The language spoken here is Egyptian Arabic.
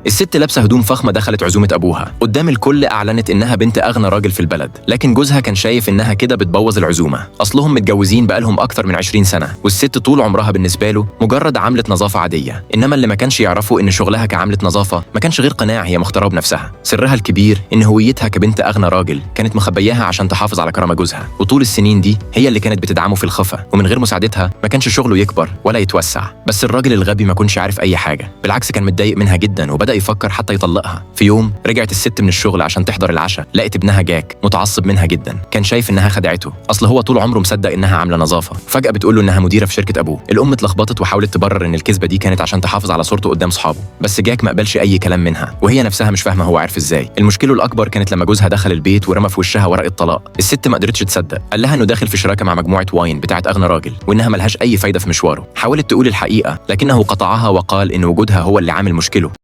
الست لابسه هدوم فخمة دخلت عزومة ابوها، قدام الكل اعلنت انها بنت اغنى راجل في البلد، لكن جوزها كان شايف انها كده بتبوظ العزومة. اصلهم متجوزين بقالهم اكتر من 20 سنة، والست طول عمرها بالنسبة له مجرد عامله نظافة عادية. انما اللي ما كانش يعرفه ان شغلها كعامله نظافة ما كانش غير قناع هي مختاراه بنفسها. سرها الكبير ان هويتها كبنت اغنى راجل كانت مخبياها عشان تحافظ على كرامة جوزها، وطول السنين دي هي اللي كانت بتدعمه في الخفا، ومن غير مساعدتها ما كانش شغله يكبر ولا يتوسع. بس الراجل الغبي ما كانش عارف اي حاجة، بالعكس كان متضايق منها جدا وبدأ يفكر حتى يطلقها. في يوم رجعت الست من الشغل عشان تحضر العشاء، لقت ابنها جاك متعصب منها جدا، كان شايف انها خدعته، اصل هو طول عمره مصدق انها عامله نظافة. فجأة بتقول له انها مديره في شركة ابوه. الام اتلخبطت وحاولت تبرر ان الكذبة دي كانت عشان تحافظ على صورته قدام صحابه، بس جاك ما قبلش اي كلام منها، وهي نفسها مش فاهمه هو عارف ازاي. المشكلة الاكبر كانت لما جوزها دخل البيت ورمى في وشها ورقة طلاق. الست ما قدرتش تصدق، قال لها انه داخل في شراكة مع مجموعة واين بتاعت اغنى راجل، وانها ملهاش اي فايده في مشواره. حاولت تقول الحقيقة لكنه قطعها وقال ان وجودها هو اللي عامل مشكلة.